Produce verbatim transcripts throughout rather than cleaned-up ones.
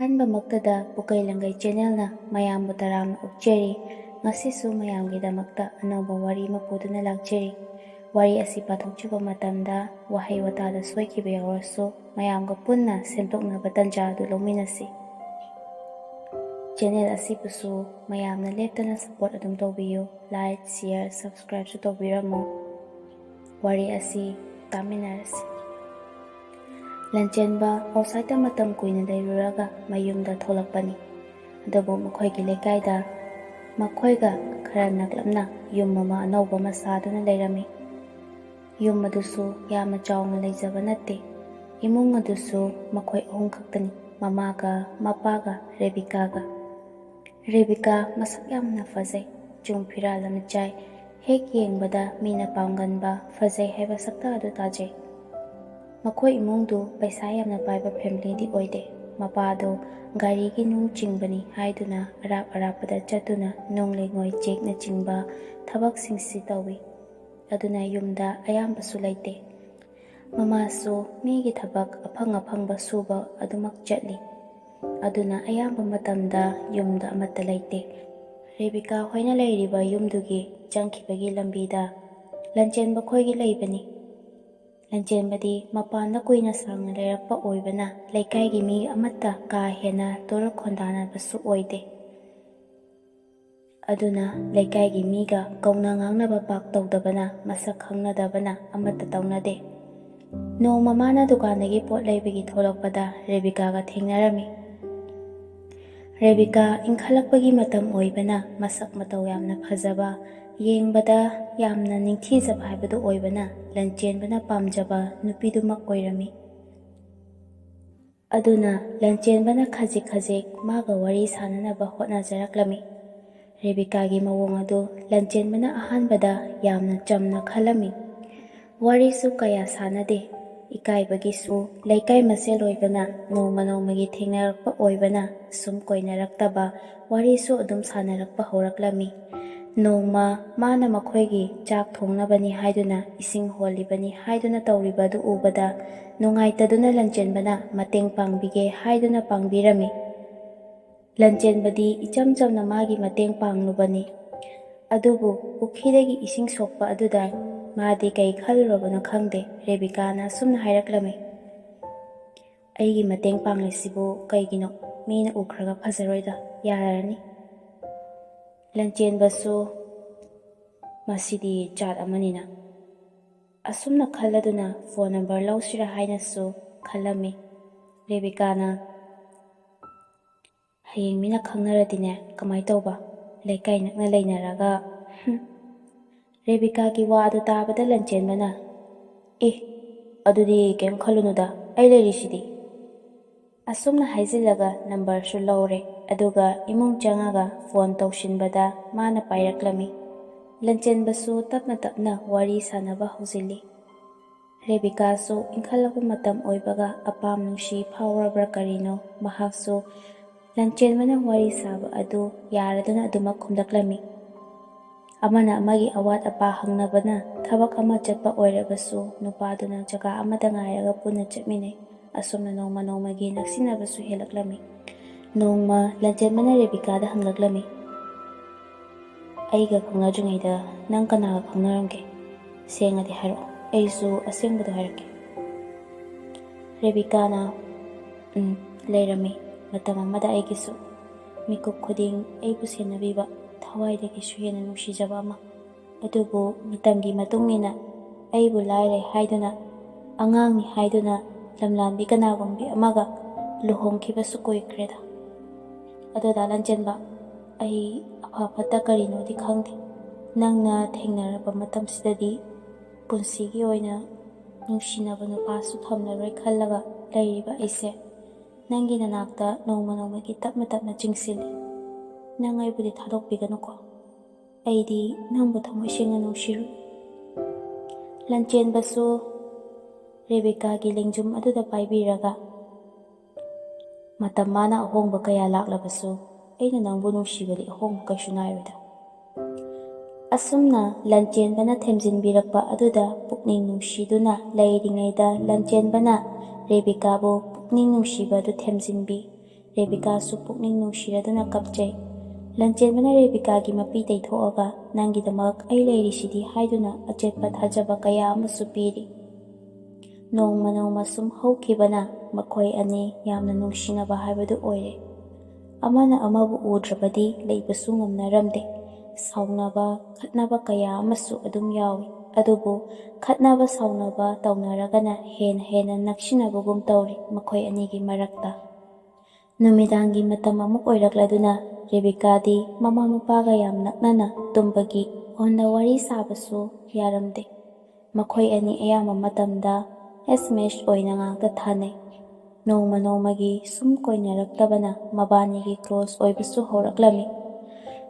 ꯑꯍꯥꯟꯕꯃꯛꯇꯗ ꯄꯨꯀꯩ ꯂꯪꯒꯩ ꯆꯦꯅꯦꯜꯅ ꯃꯌꯥꯝꯕꯨ ꯇꯔꯥꯝꯅ ꯑꯣꯛꯆꯔꯤ꯫ ꯉꯁꯤꯁꯨ ꯃꯌꯥꯝꯒꯤꯗꯃꯛꯇ ꯑꯅꯧꯕ ꯋꯥꯔꯤ ꯑꯃ ꯄꯨꯗꯨꯅ ꯂꯥꯛꯆꯔꯤ꯫ ꯋꯥꯔꯤ ꯑꯁꯤ ꯄꯥꯊꯣꯛꯆꯕ ꯃꯇꯝꯗ ꯋꯥꯍꯩ ꯋꯥꯇꯥꯗ ꯁꯣꯏꯈꯤꯕ ꯌꯥꯎꯔꯁꯨ ꯃꯌꯥꯝꯒ ꯄꯨꯟꯅ ꯁꯦꯝꯗꯣꯛꯅꯕ ꯇꯟꯖꯥ ꯑꯗꯨ ꯂꯧꯃꯤꯟꯅꯁꯤ꯫ ꯆꯦꯅꯦꯜ ꯑꯁꯤꯕꯨꯁꯨ ꯃꯌꯥꯝꯅ ꯂꯦꯞꯇꯅ ꯁꯄꯣꯔꯠ ꯑꯗꯨꯝ ꯇꯧꯕꯤꯌꯨ꯫ ꯂꯥꯏꯛ, ꯁꯤꯌꯔ, ꯁꯕꯁꯀ꯭ꯔꯥꯏꯕꯁꯨ ꯇꯧꯕꯤꯔꯝꯃꯨ꯫ ꯋꯥꯔꯤ ꯑꯁꯤ ꯇꯥꯃꯤꯟꯅꯔꯁꯤ꯫ ꯂꯟꯆꯦꯟꯕ ꯑꯥꯎꯠꯁꯥꯏꯠꯇ ꯃꯇꯝ ꯀꯨꯏꯅ ꯂꯩꯔꯨꯔꯒ ꯃꯌꯨꯝꯗ ꯊꯣꯛꯂꯛꯄꯅꯤ꯫ ꯑꯗꯨꯕꯨ ꯃꯈꯣꯏꯒꯤ ꯂꯩꯀꯥꯏꯗ ꯃꯈꯣꯏꯒ ꯈꯔ ꯅꯛꯂꯞꯅ ꯌꯨꯝ ꯑꯃ ꯑꯅꯧꯕ ꯑꯃ ꯁꯥꯗꯨꯅ ꯂꯩꯔꯝꯃꯤ꯫ ꯌꯨꯝ ꯑꯗꯨꯁꯨ ꯌꯥꯝꯅ ꯆꯥꯎꯅ ꯂꯩꯖꯕ ꯅꯠꯇꯦ꯫ ꯏꯃꯨꯡ ꯑꯗꯨꯁꯨ ꯃꯈꯣꯏ ꯑꯍꯨꯝ ꯈꯛꯇꯅꯤ, ꯃꯃꯥꯒ, ꯃꯄꯥꯒ, ꯔꯦꯕꯤꯀꯥꯒ꯫ ꯔꯦꯕꯤꯀꯥ ꯃꯁꯛ ꯌꯥꯝꯅ ꯐꯖꯩ꯫ ꯆꯨꯡ ꯐꯤꯔꯥꯜ ꯑꯃ ꯆꯥꯏ꯫ ꯍꯦꯛ ꯌꯦꯡꯕꯗ ꯃꯤꯅ ꯄꯥꯝꯒꯟꯕ, ꯐꯖꯩ ꯍꯥꯏꯕ ꯁꯛꯇ ꯑꯗꯨ ꯇꯥꯖꯩ꯫ ꯃꯈꯣꯏ ꯏꯃꯨꯡꯗꯨ ꯄꯩꯁꯥ ꯌꯥꯝꯅ ꯄꯥꯏꯕ ꯐꯦꯃꯤꯂꯤꯗꯤ ꯑꯣꯏꯗꯦ꯫ ꯃꯄꯥꯗꯣ ꯒꯥꯔꯤꯒꯤ ꯅꯨꯡ ꯆꯤꯡꯕꯅꯤ ꯍꯥꯏꯗꯨꯅ ꯑꯔꯥꯞ ꯑꯔꯥꯞꯄꯗ ꯆꯠꯇꯨꯅ ꯅꯨꯡ ꯂꯩꯉꯣꯏ ꯆꯦꯛꯅꯆꯤꯡꯕ ꯊꯕꯛꯁꯤꯡꯁꯤ ꯇꯧꯏ꯫ ꯑꯗꯨꯅ ꯌꯨꯝꯗ ꯑꯌꯥꯝꯕꯁꯨ ꯂꯩꯇꯦ꯫ ꯃꯃꯥꯁꯨ ꯃꯤꯒꯤ ꯊꯕꯛ ꯑꯐꯪ ꯑꯐꯪꯕ ꯁꯨꯕ ꯑꯗꯨꯃꯛ ꯆꯠꯂꯤ꯫ ꯑꯗꯨꯅ ꯑꯌꯥꯝꯕ ꯃꯇꯝꯗ ꯌꯨꯝꯗ ꯑꯃꯠꯇ ꯂꯩꯇꯦ꯫ ꯔꯦꯕꯤꯀꯥ ꯍꯣꯏꯅ ꯂꯩꯔꯤꯕ ꯌꯨꯝꯗꯨꯒꯤ ꯆꯪꯈꯤꯕꯒꯤ ꯂꯝꯕꯤꯗ ꯂꯟꯆꯦꯟꯕ ꯈꯣꯏꯒꯤ ꯂꯩꯕꯅꯤ꯫ ꯂꯟꯆꯦꯟꯕꯗꯤ ꯃꯄꯥꯟꯗ ꯀꯨꯏꯅ ꯁꯥꯡꯅ ꯂꯩꯔꯛꯄ ꯑꯣꯏꯕꯅ ꯂꯩꯀꯥꯏꯒꯤ ꯃꯤ ꯑꯃꯠꯇ ꯀꯥ ꯍꯦꯟꯅ ꯇꯣꯔꯛ ꯈꯣꯟꯗꯥꯅꯕꯁꯨ ꯑꯣꯏꯗꯦ꯫ ꯑꯗꯨꯅ ꯂꯩꯀꯥꯏꯒꯤ ꯃꯤꯒ ꯀꯧꯅ ꯉꯥꯡꯅꯕ ꯄꯥꯛ ꯇꯧꯗꯕꯅ ꯃꯁꯛ ꯈꯪꯅꯗꯕꯅ ꯑꯃꯠꯇ ꯇꯧꯅꯗꯦ꯫ ꯅꯣꯡꯃ ꯃꯥꯅ ꯗꯨꯀꯥꯟꯗꯒꯤ ꯄꯣꯠ ꯂꯩꯕꯒꯤ ꯊꯣꯛꯂꯛꯄꯗ ꯔꯦꯕꯤꯀꯥꯒ ꯊꯦꯡꯅꯔꯝꯃꯤ꯫ ꯔꯦꯕꯤꯀꯥ ꯏꯟꯈꯠꯂꯛꯄꯒꯤ ꯃꯇꯝ ꯑꯣꯏꯕꯅ ꯃꯁꯛ ꯃꯇꯧ ꯌꯥꯝꯅ ꯐꯖꯕ, ꯌꯦꯡꯕꯗ ꯌꯥꯝꯅ ꯅꯤꯡꯊꯤꯖꯕ ꯍꯥꯏꯕꯗꯨ ꯑꯣꯏꯕꯅ ꯂꯟꯆꯦꯟꯕꯅ ꯄꯥꯝꯖꯕ ꯅꯨꯄꯤꯗꯨꯃꯛ ꯑꯣꯏꯔꯝꯃꯤ꯫ ꯑꯗꯨꯅ ꯂꯟꯆꯦꯟꯕꯅ ꯈꯖꯤꯛ ꯈꯖꯤꯛ ꯃꯥꯒ ꯋꯥꯔꯤ ꯁꯥꯟꯅꯅꯕ ꯍꯣꯠꯅꯖꯔꯛꯂꯝꯃꯤ꯫ ꯔꯦꯕꯤꯀꯥꯒꯤ ꯃꯑꯣꯡ ꯑꯗꯨ ꯂꯟꯆꯦꯟꯕꯅ ꯑꯍꯥꯟꯕꯗ ꯌꯥꯝꯅ ꯆꯝꯅ ꯈꯜꯂꯝꯃꯤ꯫ ꯋꯥꯔꯤꯁꯨ ꯀꯌꯥ ꯁꯥꯟꯅꯗꯦ꯫ ꯏꯀꯥꯏꯕꯒꯤꯁꯨ ꯂꯩꯀꯥꯏ ꯃꯁꯦꯜ ꯑꯣꯏꯕꯅ ꯅꯣꯡꯃ ꯅꯣꯡꯃꯒꯤ ꯊꯦꯡꯅꯔꯛꯄ ꯑꯣꯏꯕꯅ ꯁꯨꯝ ꯀꯣꯏꯅꯔꯛꯇꯕ, ꯋꯥꯔꯤꯁꯨ ꯑꯗꯨꯝ ꯁꯥꯟꯅꯔꯛꯄ ꯍꯧꯔꯛꯂꯝꯃꯤ꯫ ꯅꯣꯡꯃ ꯃꯥꯅ ꯃꯈꯣꯏꯒꯤ ꯆꯥꯛ ꯊꯣꯡꯅꯕꯅꯤ ꯍꯥꯏꯗꯨꯅ ꯏꯁꯤꯡ ꯍꯣꯜꯂꯤꯕꯅꯤ ꯍꯥꯏꯗꯨꯅ ꯇꯧꯔꯤꯕ ꯑꯗꯨ ꯎꯕꯗ ꯅꯨꯡꯉꯥꯏꯇꯗꯨꯅ ꯂꯟꯆꯦꯟꯕꯅ ꯃꯇꯦꯡ ꯄꯥꯡꯕꯤꯒꯦ ꯍꯥꯏꯗꯨꯅ ꯄꯥꯡꯕꯤꯔꯝꯃꯤ꯫ ꯂꯟꯆꯦꯟꯕꯗꯤ ꯏꯆꯝ ꯆꯝꯅ ꯃꯥꯒꯤ ꯃꯇꯦꯡ ꯄꯥꯡꯂꯨꯕꯅꯤ꯫ ꯑꯗꯨꯕꯨ ꯄꯨꯈ꯭ꯔꯤꯗꯒꯤ ꯏꯁꯤꯡ ꯁꯣꯛꯄ ꯑꯗꯨꯗ ꯃꯥꯗꯤ ꯀꯩ ꯈꯜꯂꯨꯔꯕꯅꯣ ꯈꯪꯗꯦ, ꯔꯦꯕꯤꯀꯥꯅ ꯑꯁꯨꯝꯅ ꯍꯥꯏꯔꯛꯂꯝꯃꯤ, "ꯑꯩꯒꯤ ꯃꯇꯦꯡ ꯄꯥꯡꯂꯤꯁꯤꯕꯨ ꯀꯩꯒꯤꯅꯣ? ꯃꯤꯅ ꯎꯈ꯭ꯔꯒ ꯐꯖꯔꯣꯏꯗ, ꯌꯥꯔꯅꯤ꯫" ꯂꯟꯆꯦꯟꯕꯁꯨ, "ꯃꯁꯤꯗꯤ ꯖꯥꯠ ꯑꯃꯅꯤꯅ꯫" ꯑꯁꯨꯝꯅ ꯈꯜꯂꯗꯨꯅ ꯐꯣꯟ ꯅꯝꯕꯔ ꯂꯧꯁꯤꯔꯥ ꯍꯥꯏꯅꯁꯨ ꯈꯜꯂꯝꯃꯤ꯫ ꯔꯦꯕꯤꯀꯥꯅ, "ꯍꯌꯦꯡ ꯃꯤꯅ ꯈꯪꯅꯔꯗꯤꯅꯦ ꯀꯃꯥꯏ ꯇꯧꯕ? ꯂꯩꯀꯥꯏ ꯅꯛꯅ ꯂꯩꯅꯔꯒ꯫" ꯍꯨꯝ꯫ ꯔꯦꯕꯤꯀꯥꯒꯤ ꯋꯥ ꯑꯗꯨ ꯇꯥꯕꯗ ꯂꯟꯆꯦꯟꯕꯅ, "ꯑꯦ, ꯑꯗꯨꯗꯤ ꯀꯩꯝ ꯈꯜꯂꯨꯅꯨꯗ, ꯑꯩ ꯂꯩꯔꯤꯁꯤꯗꯤ꯫" ꯑꯁꯨꯝꯅ ꯍꯥꯏꯖꯤꯜꯂꯒ ꯅꯝꯕꯔꯁꯨ ꯂꯧꯔꯦ, ꯑꯗꯨꯒ ꯏꯃꯨꯡ ꯆꯪꯉꯒ ꯐꯣꯟ ꯇꯧꯁꯤꯟꯕꯗ ꯃꯥꯅ ꯄꯥꯏꯔꯛꯂꯝꯃꯤ꯫ ꯂꯟꯆꯦꯟꯕꯁꯨ ꯇꯞꯅ ꯇꯞꯅ ꯋꯥꯔꯤ ꯁꯥꯟꯅꯕ ꯍꯧꯖꯤꯜꯂꯤ꯫ ꯔꯦꯕꯤꯀꯥꯁꯨ ꯏꯟꯈꯠꯂꯛꯄ ꯃꯇꯝ ꯑꯣꯏꯕꯒ ꯑꯄꯥꯝ ꯅꯨꯡꯁꯤ ꯐꯥꯎꯔꯕ꯭ꯔꯥ ꯀꯔꯤꯅꯣ, ꯃꯍꯥꯛꯁꯨ ꯂꯟꯆꯦꯟꯕꯅ ꯋꯥꯔꯤ ꯁꯥꯕ ꯑꯗꯨ ꯌꯥꯔꯗꯨꯅ ꯑꯗꯨꯃꯛ ꯈꯨꯝꯂꯛꯂꯝꯃꯤ꯫ ꯑꯃꯅ ꯑꯃꯒꯤ ꯑꯋꯥꯠ ꯑꯄꯥ ꯍꯪꯅꯕꯅ ꯊꯕꯛ ꯑꯃ ꯆꯠꯄ ꯑꯣꯏꯔꯕꯁꯨ ꯅꯨꯄꯥꯗꯨꯅ ꯖꯒꯥ ꯑꯃꯗ ꯉꯥꯏꯔꯒ ꯄꯨꯟꯅ ꯆꯠꯃꯤꯟꯅꯩ꯫ ꯑꯁꯨꯝꯅ ꯅꯣꯡꯃ ꯅꯣꯡꯃꯒꯤ ꯅꯛꯁꯤꯟꯅꯕꯁꯨ ꯍꯦꯜꯂꯛꯂꯝꯃꯤ꯫ ꯅꯣꯡꯃ ꯂꯟꯆꯦꯟꯕꯅ ꯔꯦꯕꯤꯀꯥꯗ ꯍꯪꯂꯛꯂꯝꯃꯤ, "ꯑꯩꯒ ꯈꯪꯅꯗ꯭ꯔꯤꯉꯩꯗ ꯅꯪ ꯀꯅꯥꯒ ꯈꯪꯅꯔꯝꯒꯦ? ꯁꯦꯡꯅꯗꯤ ꯍꯥꯏꯔꯛꯑꯣ, ꯑꯩꯁꯨ ꯑꯁꯦꯡꯕꯗꯣ ꯍꯥꯏꯔꯛꯀꯦ꯫" ꯔꯦꯕꯤꯀꯥꯅ, "ꯎꯝ, ꯂꯩꯔꯝꯃꯤ꯫ ꯃꯇꯝ ꯑꯃꯗ ꯑꯩꯒꯤꯁꯨ ꯃꯤꯀꯨꯞ ꯈꯨꯗꯤꯡ ꯑꯩꯕꯨ ꯁꯦꯟꯅꯕꯤꯕ, ꯊꯋꯥꯏꯗꯒꯤꯁꯨ ꯍꯦꯟꯅ ꯅꯨꯡꯁꯤꯖꯕ ꯑꯃ꯫ ꯑꯗꯨꯕꯨ ꯃꯇꯝꯒꯤ ꯃꯇꯨꯡ ꯏꯟꯅ ꯑꯩꯕꯨ ꯂꯥꯏꯔꯩ ꯍꯥꯏꯗꯨꯅ, ꯑꯉꯥꯡꯅꯤ ꯍꯥꯏꯗꯨꯅ ꯂꯝꯂꯥꯟꯕꯤ ꯀꯅꯥꯒꯨꯝꯕꯤ ꯑꯃꯒ ꯂꯨꯍꯣꯡꯈꯤꯕꯁꯨ ꯀꯨꯏꯈ꯭ꯔꯦꯗ꯫ ꯑꯗꯣ ꯗꯥ ꯂꯟꯆꯦꯟꯕ, ꯑꯩ ꯑꯐ ꯐꯠꯇ ꯀꯔꯤꯅꯣꯗꯤ ꯈꯪꯗꯦ꯫ ꯅꯪꯅ ꯊꯦꯡꯅꯔꯕ ꯃꯇꯝꯁꯤꯗꯗꯤ ꯄꯨꯟꯁꯤꯒꯤ ꯑꯣꯏꯅ ꯅꯨꯡꯁꯤꯅꯕ ꯅꯨꯄꯥꯁꯨ ꯊꯝꯂꯔꯣꯏ ꯈꯜꯂꯒ ꯂꯩꯔꯤꯕ ꯑꯩꯁꯦ ꯅꯪꯒꯤ ꯅꯅꯥꯛꯇ ꯅꯣꯡꯃ ꯅꯣꯡꯃꯒꯤ ꯇꯞꯅ ꯇꯞꯅ ꯆꯤꯡꯁꯤꯜꯂꯤ꯫ ꯅꯪ ꯑꯩꯕꯨꯗꯤ ꯊꯥꯗꯣꯛꯄꯤꯒꯅꯨꯀꯣ꯫ ꯑꯩꯗꯤ ꯅꯪꯕꯨ ꯊꯃꯣꯏ ꯁꯦꯡꯅ ꯅꯨꯡꯁꯤꯔꯨꯏ꯫" ꯂꯟꯆꯦꯟꯕꯁꯨ ꯔꯦꯕꯤꯀꯥꯒꯤ ꯂꯦꯡꯖꯨꯝ ꯑꯗꯨꯗ ꯄꯥꯏꯕꯤꯔꯒ, "ꯃꯇꯝ ꯃꯥꯅ ꯑꯍꯣꯡꯕ ꯀꯌꯥ ꯂꯥꯛꯂꯕꯁꯨ ꯑꯩꯅ ꯅꯪꯕꯨ ꯅꯨꯡꯁꯤꯕꯗꯤ ꯑꯍꯣꯡꯕ ꯀꯩꯁꯨ ꯅꯥꯏꯔꯣꯏꯗ꯫" ꯑꯁꯨꯝꯅ ꯂꯟꯆꯦꯟꯕꯅ ꯊꯦꯝꯖꯤꯟꯕꯤꯔꯛꯄ ꯑꯗꯨꯗ ꯄꯨꯛꯅꯤꯡ ꯅꯨꯡꯁꯤꯗꯨꯅ ꯂꯩꯔꯤꯉꯩꯗ ꯂꯟꯆꯦꯟꯕꯅ ꯔꯦꯕꯤꯀꯥꯕꯨ ꯄꯨꯛꯅꯤꯡ ꯅꯨꯡꯁꯤꯕ ꯑꯗꯨ ꯊꯦꯝꯖꯤꯟꯕꯤ꯫ ꯔꯦꯕꯤꯀꯥꯁꯨ ꯄꯨꯛꯅꯤꯡ ꯅꯨꯡꯁꯤꯔꯗꯨꯅ ꯀꯞꯆꯩ꯫ ꯂꯟꯆꯦꯟꯕꯅ ꯔꯦꯕꯤꯀꯥꯒꯤ ꯃꯄꯤ ꯇꯩꯊꯣꯛꯑꯒ, "ꯅꯪꯒꯤꯗꯃꯛ ꯑꯩ ꯂꯩꯔꯤꯁꯤꯗꯤ" ꯍꯥꯏꯗꯨꯅ ꯑꯆꯦꯠꯄ ꯊꯥꯖꯕ ꯀꯌꯥ ꯑꯃꯁꯨ ꯄꯤꯔꯤ꯫ ꯅꯣꯡꯃ ꯅꯣꯡꯃ ꯁꯨꯝ ꯍꯧꯈꯤꯕꯅ ꯃꯈꯣꯏ ꯑꯅꯤ ꯌꯥꯝꯅ ꯅꯨꯡꯁꯤꯅꯕ ꯍꯥꯏꯕꯗꯨ ꯑꯣꯏꯔꯦ꯫ ꯑꯃꯅ ꯑꯃꯕꯨ ꯎꯗ꯭ꯔꯕꯗꯤ ꯂꯩꯕꯁꯨ ꯉꯝꯅꯔꯝꯗꯦ꯫ ꯁꯥꯎꯅꯕ, ꯈꯠꯅꯕ ꯀꯌꯥ ꯑꯃꯁꯨ ꯑꯗꯨꯝ ꯌꯥꯎꯏ꯫ ꯑꯗꯨꯕꯨ ꯈꯠꯅꯕ ꯁꯥꯎꯅꯕ ꯇꯧꯅꯔꯒꯅ ꯍꯦꯟꯅ ꯍꯦꯟꯅ ꯅꯛꯁꯤꯟꯅꯕꯒꯨꯝ ꯇꯧꯔꯤ ꯃꯈꯣꯏ ꯑꯅꯤꯒꯤ ꯃꯔꯛꯇ꯫ ꯅꯨꯃꯤꯗꯥꯡꯒꯤ ꯃꯇꯝ ꯑꯃꯨꯛ ꯑꯣꯏꯔꯛꯂꯗꯨꯅ ꯔꯦꯕꯤꯀꯥꯗꯤ ꯃꯃꯥ ꯃꯄꯥꯒ ꯌꯥꯝ ꯅꯛꯅꯅ ꯇꯨꯝꯕꯒꯤ ꯐꯣꯟꯗ ꯋꯥꯔꯤ ꯁꯥꯕꯁꯨ ꯌꯥꯔꯝꯗꯦ꯫ ꯃꯈꯣꯏ ꯑꯅꯤ ꯑꯌꯥꯝꯕ ꯃꯇꯝꯗ ꯑꯦꯁ ꯑꯦꯝ ꯑꯦꯁ ꯑꯣꯏꯅ ꯉꯥꯛꯇ ꯊꯥꯅꯩ꯫ ꯅꯣꯡꯃ ꯅꯣꯡꯃꯒꯤ ꯁꯨꯝ ꯀꯣꯏꯅꯔꯛꯇꯕꯅ ꯃꯕꯥꯅꯤꯒꯤ ꯀ꯭ꯂꯣꯁ ꯑꯣꯏꯕꯁꯨ ꯍꯧꯔꯛꯂꯝꯃꯤ꯫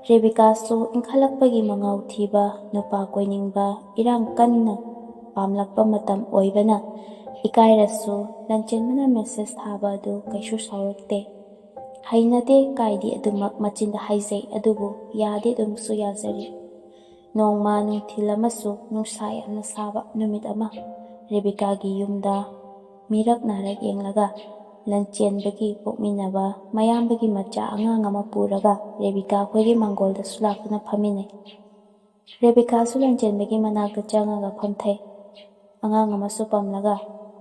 ꯔꯦꯕꯤꯀꯥꯁꯨ ꯏꯟꯈꯠꯂꯛꯄꯒꯤ ꯃꯉꯥꯎ ꯊꯤꯕ, ꯅꯨꯄꯥ ꯀꯣꯏꯅꯤꯡꯕ ꯏꯔꯥꯡ ꯀꯟꯅ ꯄꯥꯝꯂꯛꯄ ꯃꯇꯝ ꯑꯣꯏꯕꯅ ꯏꯀꯥꯏꯔꯁꯨ ꯂꯟꯆꯦꯟꯕꯅ ꯃꯦꯁꯦꯖ ꯊꯥꯕ ꯑꯗꯨ ꯀꯩꯁꯨ ꯁꯥꯎꯔꯛꯇꯦ꯫ ꯍꯩꯅꯗꯦ ꯀꯥꯏꯗꯤ ꯑꯗꯨꯃꯛ ꯃꯆꯤꯟꯗ ꯍꯥꯏꯖꯩ, ꯑꯗꯨꯕꯨ ꯌꯥꯗꯤ ꯑꯗꯨꯝꯁꯨ ꯌꯥꯖꯔꯤ꯫ ꯅꯣꯡꯃ ꯅꯨꯡꯊꯤꯜ ꯑꯃꯁꯨ ꯅꯨꯡꯁꯥ ꯌꯥꯝꯅ ꯁꯥꯕ ꯅꯨꯃꯤꯠ ꯑꯃ ꯔꯦꯕꯤꯀꯥꯒꯤ ꯌꯨꯝꯗ ꯃꯤꯔꯛ ꯅꯥꯔꯛ ꯌꯦꯡꯂꯒ ꯂꯟꯆꯦꯟꯕꯒꯤ ꯄꯣꯛꯃꯤꯟꯅꯕ ꯃꯌꯥꯝꯕꯒꯤ ꯃꯆꯥ ꯑꯉꯥꯡ ꯑꯃ ꯄꯨꯔꯒ ꯔꯦꯕꯤꯀꯥ ꯑꯩꯈꯣꯏꯒꯤ ꯃꯥꯡꯒꯣꯜꯗꯁꯨ ꯂꯥꯛꯇꯨꯅ ꯐꯝꯃꯤꯟꯅꯩ꯫ ꯔꯦꯕꯤꯀꯥꯁꯨ ꯂꯟꯆꯦꯟꯕꯒꯤ ꯃꯅꯥꯛꯇ ꯆꯪꯉꯒ ꯐꯝꯊꯩ꯫ ꯑꯉꯥꯡ ꯑꯃꯁꯨ ꯄꯝꯂꯒ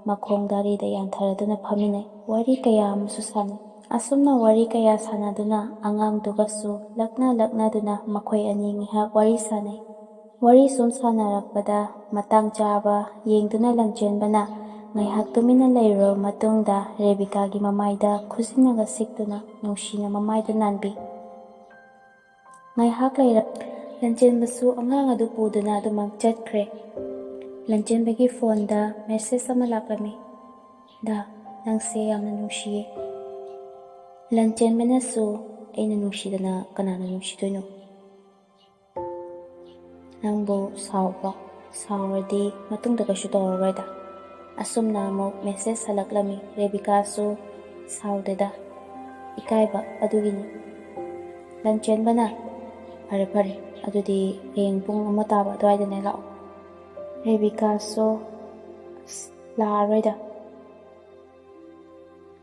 ꯃꯈꯣꯡ ꯗꯥꯔꯤꯗ ꯌꯥꯟꯊꯔꯗꯨꯅ ꯐꯝꯃꯤꯟꯅꯩ꯫ ꯋꯥꯔꯤ ꯀꯌꯥ ꯑꯃꯁꯨ ꯁꯥꯟꯅꯩ꯫ ꯑꯁꯨꯝꯅ ꯋꯥꯔꯤ ꯀꯌꯥ ꯁꯥꯟꯅꯗꯨꯅ ꯑꯉꯥꯡꯗꯨꯒꯁꯨ ꯂꯛꯅ ꯂꯛꯅꯗꯨꯅ ꯃꯈꯣꯏ ꯑꯅꯤ ꯉꯥꯏꯍꯥꯛ ꯋꯥꯔꯤ ꯁꯥꯟꯅꯩ꯫ ꯋꯥꯔꯤ ꯁꯨꯝ ꯁꯥꯟꯅꯔꯛꯄꯗ ꯃꯇꯥꯡ ꯆꯥꯕ ꯌꯦꯡꯗꯨꯅ ꯂꯟꯆꯦꯟꯕꯅ ꯉꯥꯏꯍꯥꯛ ꯇꯨꯃꯤꯟꯅ ꯂꯩꯔꯨꯔꯕ ꯃꯇꯨꯡꯗ ꯔꯦꯕꯤꯀꯥꯒꯤ ꯃꯃꯥꯏꯗ ꯈꯨꯖꯤꯟꯅꯒ ꯁꯤꯛꯇꯨꯅ ꯅꯨꯡꯁꯤꯅ ꯃꯃꯥꯏꯗ ꯅꯥꯟꯕꯤ꯫ ꯉꯥꯏꯍꯥꯛ ꯂꯩꯔ ꯂꯟꯆꯦꯟꯕꯁꯨ ꯑꯉꯥꯡ ꯑꯗꯨ ꯄꯨꯗꯨꯅ ꯑꯗꯨꯃꯛ ꯆꯠꯈ꯭ꯔꯦ꯫ ꯂꯟꯆꯦꯟꯕꯒꯤ ꯐꯣꯟꯗ ꯃꯦꯁꯦꯖ ꯑꯃ ꯂꯥꯛꯂꯝꯃꯤ꯫ "ꯗꯥ, ꯅꯪꯁꯦ ꯌꯥꯝꯅ ꯅꯨꯡꯁꯤꯌꯦ꯫" ꯂꯟꯆꯦꯟꯕꯅꯁꯨ, "ꯑꯩꯅ ꯅꯨꯡꯁꯤꯗꯅ ꯀꯅꯥꯅ ꯅꯨꯡꯁꯤꯗꯣꯏꯅꯣ? ꯅꯪꯕꯨ ꯁꯥꯎꯕ꯭ꯔꯣ? ꯁꯥꯎꯔꯗꯤ ꯃꯇꯨꯡꯗ ꯀꯩꯁꯨ ꯇꯧꯔꯔꯣꯏꯗ꯫" ꯑꯁꯨꯝꯅ ꯑꯃꯨꯛ ꯃꯦꯁꯦꯖ ꯍꯜꯂꯛꯂꯝꯃꯤ꯫ ꯔꯦꯕꯤꯀꯥꯁꯨ, "ꯁꯥꯎꯗꯦꯗ, ꯏꯀꯥꯏꯕ ꯑꯗꯨꯒꯤꯅꯤ꯫" ꯂꯟꯆꯦꯟꯕꯅ, "ꯐꯔꯦ ꯐꯔꯦ, ꯑꯗꯨꯗꯤ ꯍꯌꯦꯡ ꯄꯨꯡ ꯑꯃ ꯇꯥꯕ ꯑꯗꯨꯋꯥꯏꯗꯅꯦ ꯂꯥꯛꯑꯣ꯫" ꯔꯦꯕꯤꯀꯥꯁꯨ, "ꯑꯁ, ꯂꯥꯛꯑꯔꯣꯏꯗ꯫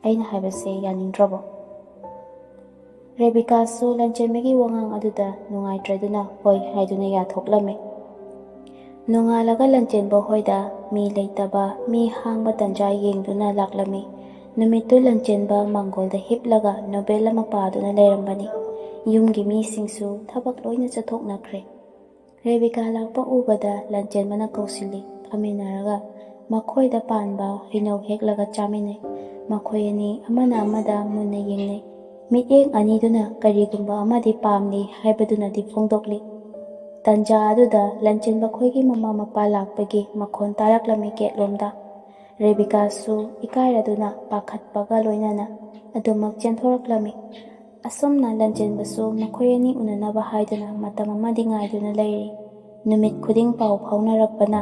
ꯑꯩꯅ ꯍꯥꯏꯕꯁꯦ ꯌꯥꯅꯤꯡꯗ꯭ꯔꯕꯣ?" ꯔꯦꯕꯤꯀꯥꯁꯨ ꯂꯟꯆꯦꯟꯕꯒꯤ ꯋꯥꯉꯥꯡ ꯑꯗꯨꯗ ꯅꯨꯡꯉꯥꯏꯇ꯭ꯔꯗꯨꯅ ꯍꯣꯏ ꯍꯥꯏꯗꯨꯅ ꯌꯥꯊꯣꯛꯂꯝꯃꯤ꯫ ꯅꯣꯡꯉꯥꯜꯂꯒ ꯂꯟꯆꯦꯟꯕ ꯍꯣꯏꯗ ꯃꯤ ꯂꯩꯇꯕ, ꯃꯤ ꯍꯥꯡꯕ ꯇꯟꯖꯥ ꯌꯦꯡꯗꯨꯅ ꯂꯥꯛꯂꯝꯃꯤ꯫ ꯅꯨꯃꯤꯠꯇꯨ ꯂꯟꯆꯦꯟꯕ ꯃꯥꯡꯒꯣꯜꯗ ꯍꯤꯞꯂꯒ ꯅꯣꯕꯦꯜ ꯑꯃ ꯄꯥꯗꯨꯅ ꯂꯩꯔꯝꯕꯅꯤ꯫ ꯌꯨꯝꯒꯤ ꯃꯤꯁꯤꯡꯁꯨ ꯊꯕꯛ ꯂꯣꯏꯅ ꯆꯠꯊꯣꯛꯅꯈ꯭ꯔꯦ꯫ ꯔꯦꯕꯤꯀꯥ ꯂꯥꯛꯄ ꯎꯕꯗ ꯂꯟꯆꯦꯟꯕꯅ ꯀꯧꯁꯤꯜꯂꯤ꯫ ꯐꯝꯃꯤꯟꯅꯔꯒ ꯃꯈꯣꯏꯗ ꯄꯥꯟꯕ ꯍꯩꯅꯧ ꯍꯦꯛꯂꯒ ꯆꯥꯃꯤꯟꯅꯩ꯫ ꯃꯈꯣꯏ ꯑꯅꯤ ꯑꯃꯅ ꯑꯃꯗ ꯃꯨꯟꯅ ꯌꯦꯡꯅꯩ꯫ ꯃꯤꯠꯌꯦꯡ ꯑꯅꯤꯗꯨꯅ ꯀꯔꯤꯒꯨꯝꯕ ꯑꯃꯗꯤ ꯄꯥꯝꯂꯤ ꯍꯥꯏꯕꯗꯨꯅꯗꯤ ꯐꯣꯡꯗꯣꯛꯂꯤ꯫ ꯇꯟꯖꯥ ꯑꯗꯨꯗ ꯂꯟꯆꯦꯟꯕ ꯈꯣꯏꯒꯤ ꯃꯃꯥ ꯃꯄꯥ ꯂꯥꯛꯄꯒꯤ ꯃꯈꯣꯟ ꯇꯥꯔꯛꯂꯝꯃꯤ ꯒꯦꯠꯂꯣꯝꯗ꯫ ꯔꯦꯕꯤꯀꯥꯁꯨ ꯏꯀꯥꯏꯔꯗꯨꯅ ꯄꯥꯈꯠꯄꯒ ꯂꯣꯏꯅꯅ ꯑꯗꯨꯃꯛ ꯆꯦꯟꯊꯣꯔꯛꯂꯝꯃꯤ꯫ ꯑꯁꯨꯝꯅ ꯂꯟꯆꯦꯟꯕꯁꯨ ꯃꯈꯣꯏ ꯑꯅꯤ ꯎꯅꯅꯕ ꯍꯥꯏꯗꯨꯅ ꯃꯇꯝ ꯑꯃꯗꯤ ꯉꯥꯏꯗꯨꯅ ꯂꯩꯔꯤ꯫ ꯅꯨꯃꯤꯠ ꯈꯨꯗꯤꯡ ꯄꯥꯎ ꯐꯥꯎꯅꯔꯛꯄꯅ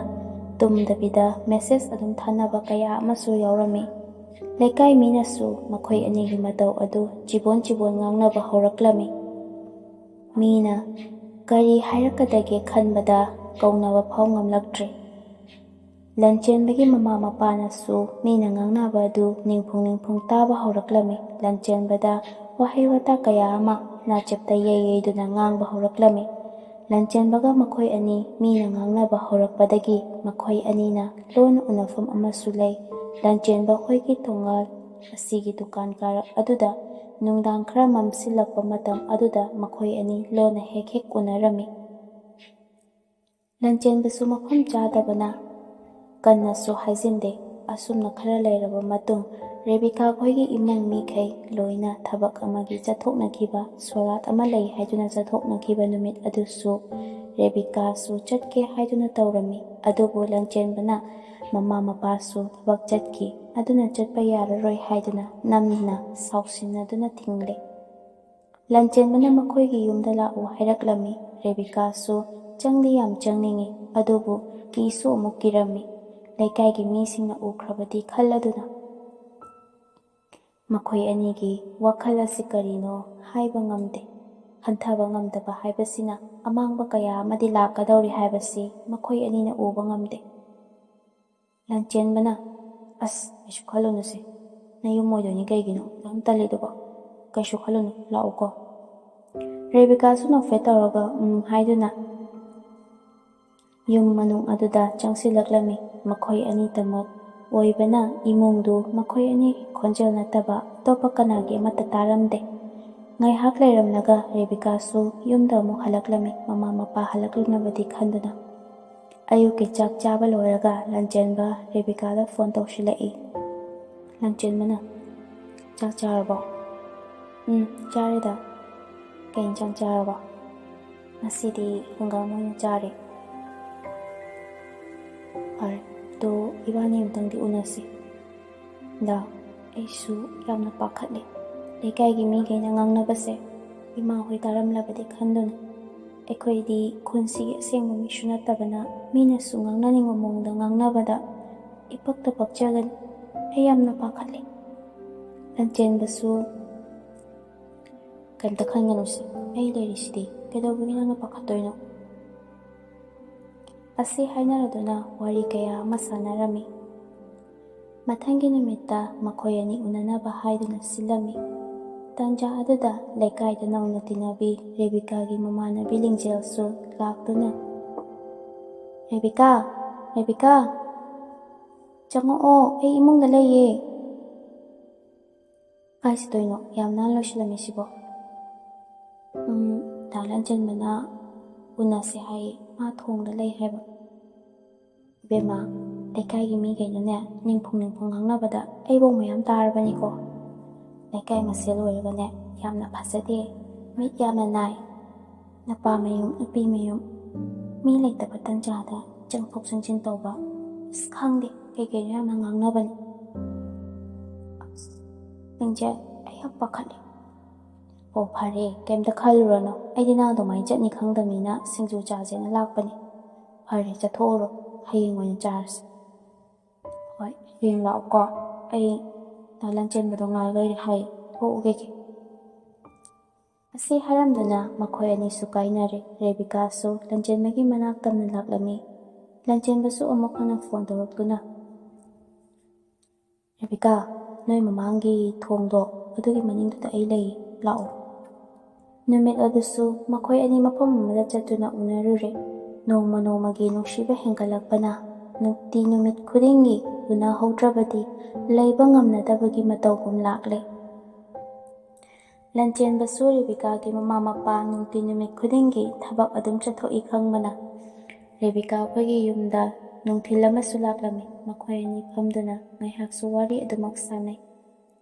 ꯇꯨꯝꯗꯕꯤꯗ ꯃꯦꯁꯦꯖ ꯑꯗꯨꯝ ꯊꯥꯅꯕ ꯀꯌꯥ ꯑꯃꯁꯨ ꯌꯥꯎꯔꯝꯃꯤ꯫ ꯂꯩꯀꯥꯏ ꯃꯤꯅꯁꯨ ꯃꯈꯣꯏ ꯑꯅꯤꯒꯤ ꯃꯇꯧ ꯑꯗꯨ ꯆꯤꯕꯣꯟ ꯆꯤꯕꯣꯟ ꯉꯥꯡꯅꯕ ꯍꯧꯔꯛꯂꯝꯃꯤ꯫ ꯃꯤꯅ ꯀꯔꯤ ꯍꯥꯏꯔꯛꯀꯗꯒꯦ ꯈꯟꯕꯗ ꯀꯧꯅꯕ ꯐꯥꯎ ꯉꯝꯂꯛꯇ꯭ꯔꯦ꯫ ꯂꯟꯆꯦꯟꯕꯒꯤ ꯃꯃꯥ ꯃꯄꯥꯅꯁꯨ ꯃꯤꯅ ꯉꯥꯡꯅꯕ ꯑꯗꯨ ꯅꯤꯡꯐꯨꯡ ꯅꯤꯡꯐꯨꯡ ꯇꯥꯕ ꯍꯧꯔꯛꯂꯝꯃꯤ꯫ ꯂꯟꯆꯦꯟꯕꯗ ꯋꯥꯍꯩ ꯋꯥꯇꯥ ꯀꯌꯥ ꯑꯃ ꯅꯥꯆꯦꯞꯇ ꯌꯩ ꯌꯩꯗꯨꯅ ꯉꯥꯡꯕ ꯍꯧꯔꯛꯂꯝꯃꯤ꯫ ꯂꯟꯆꯦꯟꯕꯒ ꯃꯈꯣꯏ ꯑꯅꯤ ꯃꯤꯅ ꯉꯥꯡꯅꯕ ꯍꯧꯔꯛꯄꯗꯒꯤ ꯃꯈꯣꯏ ꯑꯅꯤꯅ ꯂꯣꯟꯅ ꯎꯅꯐꯝ ꯑꯃꯁꯨ ꯂꯩ꯫ ꯂꯟꯆꯦꯟꯕ ꯍꯣꯏꯒꯤ ꯊꯣꯡꯒꯥꯜ ꯑꯁꯤꯒꯤ ꯗꯨꯀꯥꯟ ꯀꯥꯔꯛ ꯑꯗꯨꯗ ꯅꯨꯡꯗꯥꯡ ꯈꯔ ꯃꯝꯁꯤꯜꯂꯛꯄ ꯃꯇꯝ ꯑꯗꯨꯗ ꯃꯈꯣꯏ ꯑꯅꯤ ꯂꯣꯟꯅ ꯍꯦꯛ ꯍꯦꯛ ꯎꯅꯔꯝꯃꯤ꯫ ꯂꯟꯆꯦꯟꯕꯁꯨ ꯃꯐꯝ ꯆꯥꯗꯕꯅ ꯀꯟꯅꯁꯨ ꯍꯥꯏꯖꯤꯟꯗꯦ꯫ ꯑꯁꯨꯝꯅ ꯈꯔ ꯂꯩꯔꯕ ꯃꯇꯨꯡ ꯔꯦꯕꯤꯀꯥ ꯈꯣꯏꯒꯤ ꯏꯃꯨꯡ ꯃꯤꯈꯩ ꯂꯣꯏꯅ ꯊꯕꯛ ꯑꯃꯒꯤ ꯆꯠꯊꯣꯛꯅꯈꯤꯕ, ꯁꯣꯔꯥꯠ ꯑꯃ ꯂꯩ ꯍꯥꯏꯗꯨꯅ ꯆꯠꯊꯣꯛꯅꯈꯤꯕ ꯅꯨꯃꯤꯠ ꯑꯗꯨꯁꯨ ꯔꯦꯕꯤꯀꯥꯁꯨ ꯆꯠꯀꯦ ꯍꯥꯏꯗꯨꯅ ꯇꯧꯔꯝꯃꯤ꯫ ꯑꯗꯨꯕꯨ ꯂꯟꯆꯦꯟꯕꯅ ꯃꯃꯥ ꯃꯄꯥꯁꯨ ꯊꯕꯛ ꯆꯠꯈꯤ, ꯑꯗꯨꯅ ꯆꯠꯄ ꯌꯥꯔꯔꯣꯏ ꯍꯥꯏꯗꯨꯅ ꯅꯝꯅ ꯁꯥꯎꯁꯤꯟꯅꯗꯨꯅ ꯊꯤꯡꯂꯦ꯫ ꯂꯟꯆꯦꯟꯕꯅ ꯃꯈꯣꯏꯒꯤ ꯌꯨꯝꯗ ꯂꯥꯛꯎ ꯍꯥꯏꯔꯛꯂꯝꯃꯤ꯫ ꯔꯦꯕꯤꯀꯥꯁꯨ ꯆꯪꯗꯤ ꯌꯥꯝ ꯆꯪꯅꯤꯡꯏ, ꯑꯗꯨꯕꯨ ꯀꯤꯁꯨ ꯑꯃꯨꯛ ꯀꯤꯔꯝꯃꯤ꯫ ꯂꯩꯀꯥꯏꯒꯤ ꯃꯤꯁꯤꯡꯅ ꯎꯈ꯭ꯔꯕꯗꯤ ꯈꯜꯂꯗꯨꯅ ꯃꯈꯣꯏ ꯑꯅꯤꯒꯤ ꯋꯥꯈꯜ ꯑꯁꯤ ꯀꯔꯤꯅꯣ ꯍꯥꯏꯕ ꯉꯝꯗꯦ꯫ ꯈꯟꯊꯕ ꯉꯝꯗꯕ ꯍꯥꯏꯕꯁꯤꯅ ꯑꯃꯥꯡꯕ ꯀꯌꯥ ꯑꯃꯗꯤ ꯂꯥꯛꯀꯗꯧꯔꯤ ꯍꯥꯏꯕꯁꯤ ꯃꯈꯣꯏ ꯑꯅꯤꯅ ꯎꯕ ꯉꯝꯗꯦ꯫ ꯂꯟꯆꯦꯟꯕꯅ, "ꯑꯁ, ꯀꯩꯁꯨ ꯈꯜꯂꯨꯅꯨꯁꯦ꯫ ꯅꯌꯨꯝ ꯑꯣꯏꯗꯣꯏꯅꯤ ꯀꯩꯒꯤꯅꯣ ꯑꯗꯨꯝ ꯇꯜꯂꯤꯗꯨꯕꯣ? ꯀꯩꯁꯨ ꯈꯜꯂꯨꯅꯨ, ꯂꯥꯛꯎꯀꯣ?" ꯔꯦꯕꯤꯀꯥꯁꯨ ꯅꯣꯛꯐꯦꯠ ꯇꯧꯔꯒ "ꯎꯝ" ꯍꯥꯏꯗꯨꯅ ꯌꯨꯝ ꯃꯅꯨꯡ ꯑꯗꯨꯗ ꯆꯪꯁꯤꯜꯂꯛꯂꯝꯃꯤ꯫ ꯃꯈꯣꯏ ꯑꯅꯤꯇꯃꯛ ꯑꯣꯏꯕꯅ ꯏꯃꯨꯡꯗꯨ ꯃꯈꯣꯏ ꯑꯅꯤ ꯈꯣꯟꯖꯦꯜ ꯅꯠꯇꯕ ꯑꯇꯣꯞꯄ ꯀꯅꯥꯒꯤ ꯑꯃꯠꯇ ꯇꯥꯔꯝꯗꯦ꯫ ꯉꯥꯏꯍꯥꯛ ꯂꯩꯔꯝꯂꯒ ꯔꯦꯕꯤꯀꯥꯁꯨ ꯌꯨꯝꯗ ꯑꯃꯨꯛ ꯍꯜꯂꯛꯂꯝꯃꯤ, ꯃꯃꯥ ꯃꯄꯥ ꯍꯜꯂꯛꯂꯝꯂꯕꯗꯤ ꯈꯟꯗꯨꯅ꯫ ꯑꯌꯨꯛꯀꯤ ꯆꯥꯛ ꯆꯥꯕ ꯂꯣꯏꯔꯒ ꯂꯟꯆꯦꯟꯕ ꯔꯦꯕꯤꯀꯥꯗ ꯐꯣꯟ ꯇꯧꯁꯤꯜꯂꯛꯏ꯫ ꯂꯟꯆꯦꯟꯕꯅ, "ꯆꯥꯛ ꯆꯥꯔꯕꯣ?" "ꯎꯝ, ꯆꯥꯔꯦꯗ꯫ ꯀꯩ ꯏꯟꯁꯥꯡ ꯆꯥꯔꯕ?" "ꯉꯁꯤꯗꯤ ꯍꯪꯒꯥꯝ ꯑꯣꯏꯅ ꯆꯥꯔꯦ꯫" "ꯐꯔꯦ, ꯑꯗꯣ ꯏꯕꯥꯅꯤ ꯑꯃꯨꯛꯇꯪꯗꯤ ꯎꯅꯁꯤ꯫" "ꯗꯥ, ꯑꯩꯁꯨ ꯌꯥꯝꯅ ꯄꯥꯈꯠꯂꯦ꯫ ꯂꯩꯀꯥꯏꯒꯤ ꯃꯤꯈꯩꯅ ꯉꯥꯡꯅꯕꯁꯦ ꯏꯃꯥ ꯍꯣꯏ ꯇꯥꯔꯝꯂꯕꯗꯤ ꯈꯟꯗꯨꯅ꯫ ꯑꯩꯈꯣꯏꯗꯤ ꯈꯨꯟꯁꯤꯒꯤ ꯑꯁꯦꯡꯕ ꯃꯤꯁꯨ ꯅꯠꯇꯕꯅ ꯃꯤꯅꯁꯨ ꯉꯥꯡꯅꯅꯤꯡꯕ ꯃꯑꯣꯡꯗ ꯉꯥꯡꯅꯕꯗ ꯏꯄꯛꯇ ꯄꯛꯆꯒꯅꯤ꯫ ꯑꯩ ꯌꯥꯝꯅ ꯄꯥꯈꯠꯂꯦ꯫" ꯂꯟꯆꯦꯟꯕꯁꯨ, "ꯀꯩꯝꯇ ꯈꯟꯒꯅꯨꯁꯦ, ꯑꯩ ꯂꯩꯔꯤꯁꯤꯗꯤ, ꯀꯩꯗꯧꯕꯒꯤ ꯅꯪꯅ ꯄꯥꯈꯠꯇꯣꯏꯅꯣ?" ꯑꯁꯤ ꯍꯥꯏꯅꯔꯗꯨꯅ ꯋꯥꯔꯤ ꯀꯌꯥ ꯑꯃ ꯁꯥꯟꯅꯔꯝꯃꯤ꯫ ꯃꯊꯪꯒꯤ ꯅꯨꯃꯤꯠꯇ ꯃꯈꯣꯏ ꯑꯅꯤ ꯎꯅꯅꯕ ꯍꯥꯏꯗꯨꯅ ꯁꯤꯜꯂꯝꯃꯤ꯫ ꯇꯟꯖꯥ ꯑꯗꯨꯗ ꯂꯩꯀꯥꯏꯗ ꯅꯧꯅ ꯇꯤꯟꯅꯕꯤ ꯔꯦꯕꯤꯀꯥꯒꯤ ꯃꯃꯥꯟꯅꯕꯤ ꯂꯤꯡꯖꯦꯜꯁꯨ ꯂꯥꯛꯇꯨꯅ, "ꯔꯦꯕꯤꯀꯥ, ꯔꯦꯕꯤꯀꯥ, ꯆꯪꯉꯛꯑꯣ, ꯑꯩ ꯏꯃꯨꯡꯗ ꯂꯩꯌꯦ꯫" "ꯀꯥꯏ ꯆꯠꯇꯣꯏꯅꯣ? ꯌꯥꯝ ꯅꯥꯟ ꯂꯣꯏꯁꯤꯜꯂꯝꯃꯤꯁꯤꯕꯣ?" "ꯎꯝ, ꯗꯥ ꯂꯟꯆꯦꯟꯕꯅ ꯎꯅꯁꯦ ꯍꯥꯏꯌꯦ, ꯃꯥ ꯊꯣꯡꯗ ꯂꯩ ꯍꯥꯏꯕ꯫" "ꯏꯕꯦꯝꯃ, ꯂꯩꯀꯥꯏꯒꯤ ꯃꯤꯈꯩꯅꯅꯦ, ꯅꯤꯡꯐꯨꯡ ꯅꯤꯡꯐꯨꯡ ꯉꯥꯡꯅꯕꯗ ꯑꯩꯐꯧ ꯃꯌꯥꯝ ꯇꯥꯔꯕꯅꯤꯀꯣ꯫ ꯂꯩꯀꯥꯏ ꯃꯁꯦꯜ ꯑꯣꯏꯔꯒꯅꯦ, ꯌꯥꯝꯅ ꯐꯖꯗꯦ, ꯃꯤꯠ ꯌꯥꯝꯅ ꯅꯥꯏ꯫ ꯅꯨꯄꯥ ꯃꯌꯨꯝ, ꯅꯨꯄꯤ ꯃꯌꯨꯝ, ꯃꯤ ꯂꯩꯇꯕ ꯇꯟꯖꯥꯗ ꯆꯪꯊꯣꯛ ꯆꯪꯁꯤꯟ ꯇꯧꯕ, ꯑꯁ, ꯈꯪꯗꯦ, ꯀꯩ ꯀꯩꯅꯣ ꯌꯥꯝꯅ ꯉꯥꯡꯅꯕꯅꯤ꯫" ꯑꯁ, ꯂꯤꯡꯖꯦꯜ, ꯑꯩ ꯌꯥꯝ ꯄꯥꯈꯠꯂꯦ꯫ "ꯑꯣ, ꯐꯔꯦ, ꯀꯩꯝꯇ ꯈꯜꯂꯨꯔꯅꯨ꯫ ꯑꯩꯗꯤ ꯅꯪ ꯑꯗꯨꯃꯥꯏꯅ ꯆꯠꯅꯤ ꯈꯪꯗꯕꯅꯤꯅ ꯁꯤꯡꯖꯨ ꯆꯥꯁꯦꯅ ꯂꯥꯛꯄꯅꯦ꯫ ꯐꯔꯦ, ꯆꯠꯊꯣꯛꯎꯔꯣ, ꯍꯌꯦꯡ ꯑꯣꯏꯅ ꯆꯥꯔꯁꯦ꯫" "ꯍꯣꯏ, ꯍꯌꯦꯡ ꯂꯥꯛꯎꯀꯣ꯫ ꯑꯩ ꯗꯥ ꯂꯟꯆꯦꯟꯕꯗꯣ ꯉꯥꯏ ꯂꯩꯔꯦ ꯍꯥꯏ, ꯊꯣꯛꯎꯈꯤꯒꯦ꯫" ꯑꯁꯤ ꯍꯥꯏꯔꯝꯗꯨꯅ ꯃꯈꯣꯏ ꯑꯅꯤꯁꯨ ꯀꯥꯏꯅꯔꯦ꯫ ꯔꯦꯕꯤꯀꯥꯁꯨ ꯂꯟꯆꯦꯟꯕꯒꯤ ꯃꯅꯥꯛ ꯇꯝꯅ ꯂꯥꯛꯂꯝꯃꯤ꯫ ꯂꯟꯆꯦꯟꯕꯁꯨ ꯑꯃꯨꯛ ꯍꯟꯅ ꯐꯣꯟ ꯇꯧꯔꯛꯇꯨꯅ, "ꯔꯦꯕꯤꯀꯥ, ꯅꯣꯏ ꯃꯃꯥꯡꯒꯤ ꯊꯣꯡꯗꯣ ꯑꯗꯨꯒꯤ ꯃꯅꯤꯡꯗꯨꯗ ꯑꯩ ꯂꯩ, ꯂꯥꯛꯑꯣ꯫" ꯅꯨꯃꯤꯠ ꯑꯗꯨꯁꯨ ꯃꯈꯣꯏ ꯑꯅꯤ ꯃꯐꯝ ꯑꯃꯗ ꯆꯠꯇꯨꯅ ꯎꯅꯔꯨꯔꯦ꯫ ꯅꯣꯡꯃ ꯅꯣꯡꯃꯒꯤ ꯅꯨꯡꯁꯤꯕ ꯍꯦꯟꯒꯠꯂꯛꯄꯅ ꯅꯨꯡꯇꯤ ꯅꯨꯃꯤꯠ ꯈꯨꯗꯤꯡꯒꯤ ꯎꯅꯍꯧꯗ꯭ꯔꯕꯗꯤ ꯂꯩꯕ ꯉꯝꯅꯗꯕꯒꯤ ꯃꯇꯧꯒꯨꯝ ꯂꯥꯛꯂꯦ꯫ ꯂꯟꯆꯦꯟꯕꯁꯨ ꯔꯦꯕꯤꯀꯥꯒꯤ ꯃꯃꯥ ꯃꯄꯥ ꯅꯨꯡꯇꯤ ꯅꯨꯃꯤꯠ ꯈꯨꯗꯤꯡꯒꯤ ꯊꯕꯛ ꯑꯗꯨꯝ ꯆꯠꯊꯣꯛꯏ ꯈꯪꯕꯅ ꯔꯦꯕꯤꯀꯥ ꯑꯩꯈꯣꯏꯒꯤ ꯌꯨꯝꯗ ꯅꯨꯡꯊꯤꯜ ꯑꯃꯁꯨ ꯂꯥꯛꯂꯝꯃꯤ꯫ ꯃꯈꯣꯏ ꯑꯅꯤ ꯐꯝꯗꯨꯅ ꯉꯥꯏꯍꯥꯛꯁꯨ ꯋꯥꯔꯤ ꯑꯗꯨꯃꯛ ꯁꯥꯟꯅꯩ꯫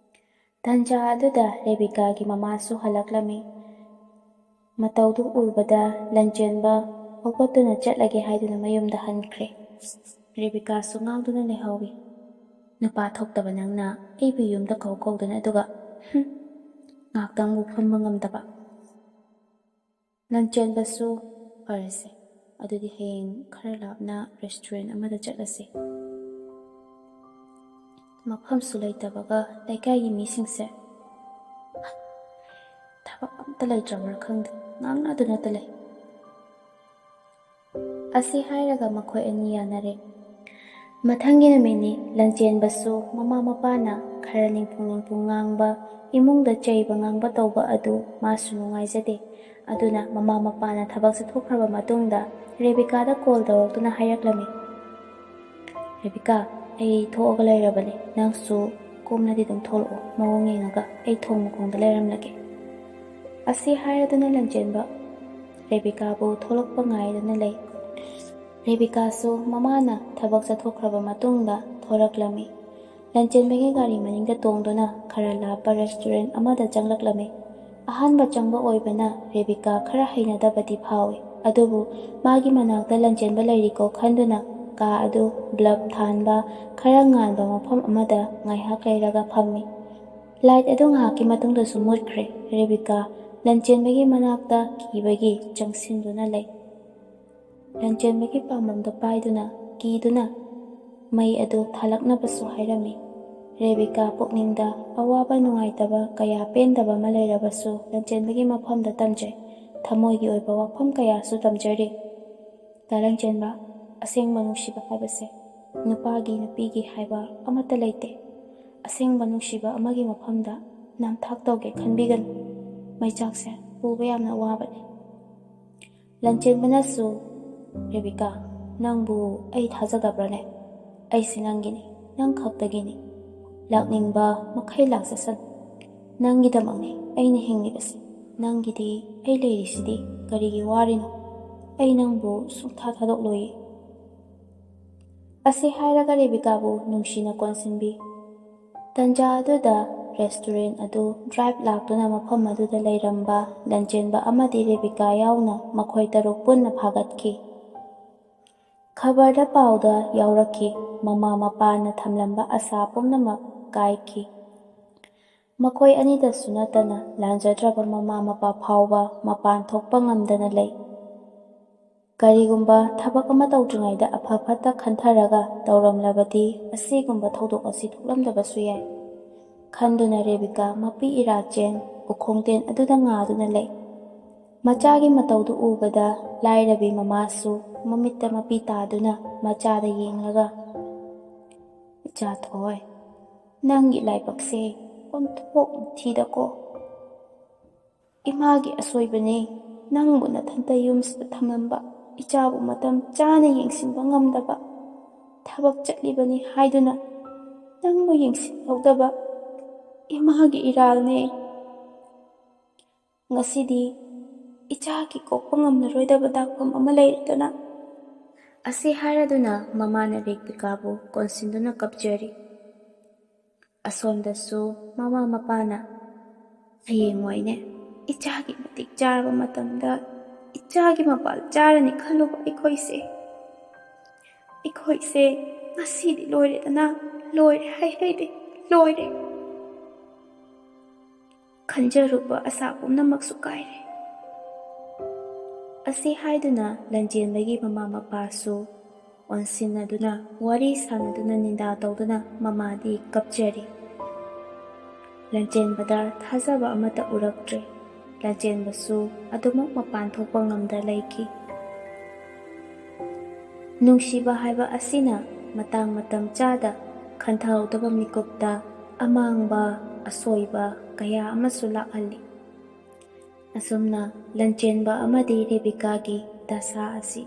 ꯇꯟꯖꯥ ꯑꯗꯨꯗ ꯔꯦꯕꯤꯀꯥꯒꯤ ꯃꯃꯥꯁꯨ ꯍꯜꯂꯛꯂꯝꯃꯤ꯫ ꯃꯇꯧꯗꯨ ꯎꯕꯗ ꯂꯟꯆꯦꯟꯕ ꯍꯧꯒꯠꯇꯨꯅ ꯆꯠꯂꯒꯦ ꯍꯥꯏꯗꯨꯅ ꯃꯌꯨꯝꯗ ꯍꯟꯈ꯭ꯔꯦ꯫ ꯔꯦꯕꯤꯀꯥꯁꯨ ꯉꯥꯡꯗꯨꯅ ꯂꯩꯍꯧꯏ꯫ "ꯅꯨꯄꯥ ꯊꯣꯛꯇꯕ ꯅꯪꯅ ꯑꯩꯕꯨ ꯌꯨꯝꯗ ꯀꯧ ꯀꯧꯗꯨꯅ, ꯑꯗꯨꯒ, ꯍꯨꯝ, ꯉꯥꯛꯇꯪꯕꯨ ꯐꯝꯕ ꯉꯝꯗꯕ꯫" ꯂꯟꯆꯦꯟꯕꯁꯨ, "ꯐꯔꯦꯁꯦ, ꯑꯗꯨꯗꯤ ꯍꯌꯦꯡ ꯈꯔ ꯂꯥꯞꯅ ꯔꯦꯁꯇꯨꯔꯦꯟ ꯑꯃꯗ ꯆꯠꯂꯁꯦ꯫ ꯃꯐꯝꯁꯨ ꯂꯩꯇꯕꯒ ꯂꯩꯀꯥꯏꯒꯤ ꯃꯤꯁꯤꯡꯁꯦ ꯊꯕꯛ ꯑꯝꯇ ꯂꯩꯇ꯭ꯔꯕ꯭ꯔꯥ ꯈꯪꯗꯦ, ꯉꯥꯡꯅꯗꯨꯅꯇ ꯂꯩ꯫" ꯑꯁꯤ ꯍꯥꯏꯔꯒ ꯃꯈꯣꯏ ꯑꯅꯤ ꯌꯥꯅꯔꯦ꯫ ꯃꯊꯪꯒꯤ ꯅꯨꯃꯤꯠꯅꯤ꯫ ꯂꯟꯆꯦꯟꯕꯁꯨ ꯃꯃꯥ ꯃꯄꯥꯅ ꯈꯔ ꯅꯤꯡꯄꯨ ꯅꯤꯡꯄꯨ ꯉꯥꯡꯕ, ꯏꯃꯨꯡꯗ ꯆꯩꯕ ꯉꯥꯡꯕ ꯇꯧꯕ ꯑꯗꯨ ꯃꯥꯁꯨ ꯅꯨꯡꯉꯥꯏꯖꯗꯦ꯫ ꯑꯗꯨꯅ ꯃꯃꯥ ꯃꯄꯥꯅ ꯊꯕꯛ ꯆꯠꯊꯣꯛꯈ꯭ꯔꯕ ꯃꯇꯨꯡꯗ ꯔꯦꯕꯤꯀꯥꯗ ꯀꯣꯜ ꯇꯧꯔꯛꯇꯨꯅ ꯍꯥꯏꯔꯛꯂꯝꯃꯤ, "ꯔꯦꯕꯤꯀꯥ, ꯑꯩ ꯊꯣꯛꯑꯒ ꯂꯩꯔꯕꯅꯤ, ꯅꯪꯁꯨ ꯀꯣꯝꯅꯗꯤ ꯑꯗꯨꯝ ꯊꯣꯛꯂꯛꯑꯣ, ꯃꯑꯣꯡ ꯌꯦꯡꯉꯒ ꯑꯩ ꯊꯣꯡ ꯃꯈꯣꯡꯗ ꯂꯩꯔꯝꯂꯒꯦ꯫" ꯑꯁꯤ ꯍꯥꯏꯔꯗꯨꯅ ꯂꯟꯆꯦꯟꯕ ꯔꯦꯕꯤꯀꯥꯕꯨ ꯊꯣꯛꯂꯛꯄ ꯉꯥꯏꯗꯨꯅ ꯂꯩ꯫ ꯔꯦꯕꯤꯀꯥꯁꯨ ꯃꯃꯥꯅ ꯊꯕꯛ ꯆꯠꯊꯣꯛꯈ꯭ꯔꯕ ꯃꯇꯨꯡꯗ ꯊꯣꯔꯛꯂꯝꯃꯤ꯫ ꯂꯟꯆꯦꯟꯕꯒꯤ ꯒꯥꯔꯤ ꯃꯅꯤꯡꯗ ꯇꯣꯡꯗꯨꯅ ꯈꯔ ꯂꯥꯞꯄ ꯔꯦꯁꯇꯨꯔꯦꯟ ꯑꯃꯗ ꯆꯪꯂꯛꯂꯝꯃꯤ꯫ ꯑꯍꯥꯟꯕ ꯆꯪꯕ ꯑꯣꯏꯕꯅ ꯔꯦꯕꯤꯀꯥ ꯈꯔ ꯍꯩꯅꯗꯕꯗꯤ ꯐꯥꯎꯏ, ꯑꯗꯨꯕꯨ ꯃꯥꯒꯤ ꯃꯅꯥꯛꯇ ꯂꯟꯆꯦꯟꯕ ꯂꯩꯔꯤꯀꯣ ꯈꯟꯗꯨꯅ ꯀꯥ ꯑꯗꯨ ꯕ꯭ꯂꯕ ꯊꯥꯟꯕ ꯈꯔ ꯉꯥꯟꯕ ꯃꯐꯝ ꯑꯃꯗ ꯉꯥꯏꯍꯥꯛ ꯂꯩꯔꯒ ꯐꯝꯃꯤ꯫ ꯂꯥꯏꯠ ꯑꯗꯨ ꯉꯥꯏꯍꯥꯛꯀꯤ ꯃꯇꯨꯡꯗꯁꯨ ꯃꯨꯠꯈ꯭ꯔꯦ꯫ ꯔꯦꯕꯤꯀꯥ ꯂꯟꯆꯦꯟꯕꯒꯤ ꯃꯅꯥꯛꯇ ꯀꯤꯕꯒꯤ ꯆꯪꯁꯤꯟꯗꯨꯅ ꯂꯩ꯫ ꯂꯟꯆꯦꯟꯕꯒꯤ ꯄꯥꯝꯕꯣꯝꯗ ꯄꯥꯏꯗꯨꯅ, ꯀꯤꯗꯨꯅ ꯃꯩ ꯑꯗꯨ ꯊꯥꯜꯂꯛꯅꯕꯁꯨ ꯍꯥꯏꯔꯝꯃꯤ꯫ ꯔꯦꯕꯤꯀꯥ ꯄꯨꯛꯅꯤꯡꯗ ꯑꯋꯥꯕ ꯅꯨꯡꯉꯥꯏꯇꯕ ꯀꯌꯥ ꯄꯦꯟꯗꯕ ꯑꯃ ꯂꯩꯔꯕꯁꯨ ꯂꯟꯆꯦꯟꯕꯒꯤ ꯃꯐꯝꯗ ꯇꯝꯖꯩ꯫ ꯊꯃꯣꯏꯒꯤ ꯑꯣꯏꯕ ꯋꯥꯐꯝ ꯀꯌꯥꯁꯨ ꯇꯝꯖꯔꯤ꯫ ꯗꯥ ꯂꯟꯆꯦꯟꯕ, ꯑꯁꯦꯡꯕ ꯅꯨꯡꯁꯤꯕ ꯍꯥꯏꯕꯁꯦ ꯅꯨꯄꯥꯒꯤ ꯅꯨꯄꯤꯒꯤ ꯍꯥꯏꯕ ꯑꯃꯠꯇ ꯂꯩꯇꯦ꯫ ꯑꯁꯦꯡꯕ ꯅꯨꯡꯁꯤꯕ ꯑꯃꯒꯤ ꯃꯐꯝꯗ ꯅꯝꯊꯥꯛ ꯇꯧꯒꯦ ꯈꯟꯕꯤꯒꯅꯨ꯫ ꯃꯩꯆꯥꯛꯁꯦ ꯄꯨꯕ ꯌꯥꯝꯅ ꯋꯥꯕꯅꯤ꯫ ꯂꯟꯆꯦꯟꯕꯅꯁꯨ, "ꯔꯦꯕꯤꯀꯥ, ꯅꯪꯕꯨ ꯑꯩ ꯊꯥꯖꯗꯕ꯭ꯔꯥꯅꯦ? ꯑꯩꯁꯦ ꯅꯪꯒꯤꯅꯤ, ꯅꯪ ꯈꯛꯇꯒꯤꯅꯤ꯫ ꯂꯥꯛꯅꯤꯡꯕ ꯃꯈꯩ ꯂꯥꯛꯆꯁꯅꯨ꯫ ꯅꯪꯒꯤꯗꯃꯛꯅꯤ ꯑꯩꯅ ꯍꯤꯡꯂꯤꯕꯁꯦ꯫ ꯅꯪꯒꯤꯗꯤ ꯑꯩ ꯂꯩꯔꯤꯁꯤꯗꯤ꯫ ꯀꯔꯤꯒꯤ ꯋꯥꯔꯤꯅꯣ? ꯑꯩ ꯅꯪꯕꯨ ꯁꯨꯡꯊꯥ ꯊꯥꯗꯣꯛꯂꯣꯏꯌꯦ"꯫ ꯑꯁꯤ ꯍꯥꯏꯔꯒ ꯔꯦꯕꯤꯀꯥꯕꯨ ꯅꯨꯡꯁꯤꯅ ꯀꯣꯟꯁꯤꯟꯕꯤ꯫ ꯇꯟꯖꯥ ꯑꯗꯨꯗ ꯔꯦꯁꯇꯨꯔꯦꯟ ꯑꯗꯨ ꯗ꯭ꯔꯥꯏꯚ ꯂꯥꯛꯇꯨꯅ ꯃꯐꯝ ꯑꯗꯨꯗ ꯂꯩꯔꯝꯕ ꯂꯟꯆꯦꯟꯕ ꯑꯃꯗꯤ ꯔꯦꯕꯤꯀꯥ ꯌꯥꯎꯅ ꯃꯈꯣꯏ ꯇꯔꯨꯛ ꯄꯨꯟꯅ ꯐꯥꯒꯠꯈꯤ꯫ ꯈꯕꯔꯗ ꯄꯥꯎꯗ ꯌꯥꯎꯔꯛꯈꯤ, ꯃꯃꯥ ꯃꯄꯥꯅ ꯊꯝꯂꯝꯕ ꯑꯁꯥ ꯄꯨꯝꯅꯃꯛ ꯀꯥꯏꯈꯤ꯫ ꯃꯈꯣꯏ ꯑꯅꯤꯗꯁꯨ ꯅꯠꯇꯅ ꯂꯥꯟꯖꯗ꯭ꯔꯕ ꯃꯃꯥ ꯃꯄꯥ ꯐꯥꯎꯕ ꯃꯄꯥꯟ ꯊꯣꯛꯄ ꯉꯝꯗꯅ ꯂꯩ꯫ ꯀꯔꯤꯒꯨꯝꯕ ꯊꯕꯛ ꯑꯃ ꯇꯧꯗ꯭ꯔꯤꯉꯩꯗ ꯑꯐ ꯐꯠꯇ ꯈꯟꯊꯔꯒ ꯇꯧꯔꯝꯂꯕꯗꯤ ꯑꯁꯤꯒꯨꯝꯕ ꯊꯧꯗꯣꯛ ꯑꯁꯤ ꯊꯣꯛꯂꯝꯗꯕꯁꯨ ꯌꯥꯏ꯫ ꯈꯟꯗꯨꯅ ꯔꯦꯕꯤꯀꯥ ꯃꯄꯤ ꯏꯔꯥꯆꯦꯟ ꯎꯈꯣꯡꯇꯦꯟ ꯑꯗꯨꯗ ꯉꯥꯗꯨꯅ ꯂꯩ꯫ ꯃꯆꯥꯒꯤ ꯃꯇꯧꯗꯨ ꯎꯕꯗ ꯂꯥꯏꯔꯕꯤ ꯃꯃꯥꯁꯨ ꯃꯃꯤꯠꯇ ꯃꯄꯤ ꯇꯥꯗꯨꯅ ꯃꯆꯥꯗ ꯌꯦꯡꯂꯒ, "ꯏꯆꯥ ꯊꯣꯏ, ꯅꯪꯒꯤ ꯂꯥꯏꯕꯛꯁꯦ ꯑꯣꯟꯊꯣꯛꯅ ꯊꯤꯗꯀꯣ꯫ ꯏꯃꯥꯒꯤ ꯑꯁꯣꯏꯕꯅꯦ, ꯅꯪꯕꯨ ꯅꯊꯟꯇ ꯌꯨꯝꯁꯤꯗ ꯊꯝꯂꯝꯕ, ꯏꯆꯥꯕꯨ ꯃꯇꯝ ꯆꯥꯅ ꯌꯦꯡꯁꯤꯟꯕ ꯉꯝꯗꯕ, ꯊꯕꯛ ꯆꯠꯂꯤꯕꯅꯤ ꯍꯥꯏꯗꯨꯅ ꯅꯪꯕꯨ ꯌꯦꯡꯁꯤꯟꯍꯧꯗꯕ ꯏꯃꯥꯒꯤ ꯏꯔꯥꯜꯅꯦ꯫ ꯉꯁꯤꯗꯤ ꯏꯆꯥꯒꯤ ꯀꯣꯛꯄ ꯉꯝꯂꯔꯣꯏꯗꯕ ꯗꯥꯛꯐꯝ ꯑꯃ ꯂꯩꯔꯦꯗꯅ"꯫ ꯑꯁꯤ ꯍꯥꯏꯔꯗꯨꯅ ꯃꯃꯥꯅ ꯔꯦꯕꯤꯀꯥꯕꯨ ꯀꯣꯟꯁꯤꯟꯗꯨꯅ ꯀꯞꯆꯔꯤ꯫ ꯑꯁꯣꯝꯗꯁꯨ ꯃꯃꯥ ꯃꯄꯥꯅ, "ꯍꯌꯦꯡꯋꯥꯏꯅꯦ, ꯏꯆꯥꯒꯤ ꯃꯇꯤꯛ ꯆꯥꯔꯕ ꯃꯇꯝꯗ ꯏꯆꯥꯒꯤ ꯃꯄꯥꯜ ꯆꯥꯔꯅꯤ ꯈꯜꯂꯨꯕ ꯑꯩꯈꯣꯏꯁꯦ, ꯑꯩꯈꯣꯏꯁꯦ ꯉꯁꯤꯗꯤ ꯂꯣꯏꯔꯦꯗꯅ, ꯂꯣꯏꯔꯦ ꯍꯥꯏ ꯍꯩꯗꯤ ꯂꯣꯏꯔꯦ꯫ ꯈꯟꯖꯔꯨꯕ ꯑꯁꯥ ꯄꯨꯝꯅꯃꯛꯁꯨ ꯀꯥꯏꯔꯦ"꯫ ꯑꯁꯤ ꯍꯥꯏꯗꯨꯅ ꯂꯟꯆꯦꯟꯕꯒꯤ ꯃꯃꯥ ꯃꯄꯥꯁꯨ ꯑꯣꯟꯁꯤꯟꯅꯗꯨꯅ ꯋꯥꯔꯤ ꯁꯥꯟꯅꯗꯨꯅ ꯅꯤꯟꯗꯥ ꯇꯧꯗꯨꯅ ꯃꯃꯥꯗꯤ ꯀꯞꯆꯔꯤ꯫ ꯂꯟꯆꯦꯟꯕꯗ ꯊꯥꯖꯕ ꯑꯃꯠꯇ ꯎꯔꯛꯇ꯭ꯔꯦ꯫ ꯂꯟꯆꯦꯟꯕꯁꯨ ꯑꯗꯨꯃꯛ ꯃꯄꯥꯟ ꯊꯣꯛꯄ ꯉꯝꯗ ꯂꯩꯈꯤ꯫ ꯅꯨꯡꯁꯤꯕ ꯍꯥꯏꯕ ꯑꯁꯤꯅ ꯃꯇꯥꯡ ꯃꯇꯝ ꯆꯥꯗ ꯈꯟꯊꯍꯧꯗꯕ ꯃꯤꯀꯨꯞꯇ ꯑꯃꯥꯡꯕ, ꯑꯁꯣꯏꯕ ꯀꯌꯥ ꯑꯃꯁꯨ ꯂꯥꯛꯍꯜꯂꯤ꯫ ꯑꯁꯨꯝꯅ ꯂꯟꯆꯦꯟꯕ ꯑꯃꯗꯤ ꯔꯦꯕꯤꯀꯥꯒꯤ ꯗꯁꯥ ꯑꯁꯤ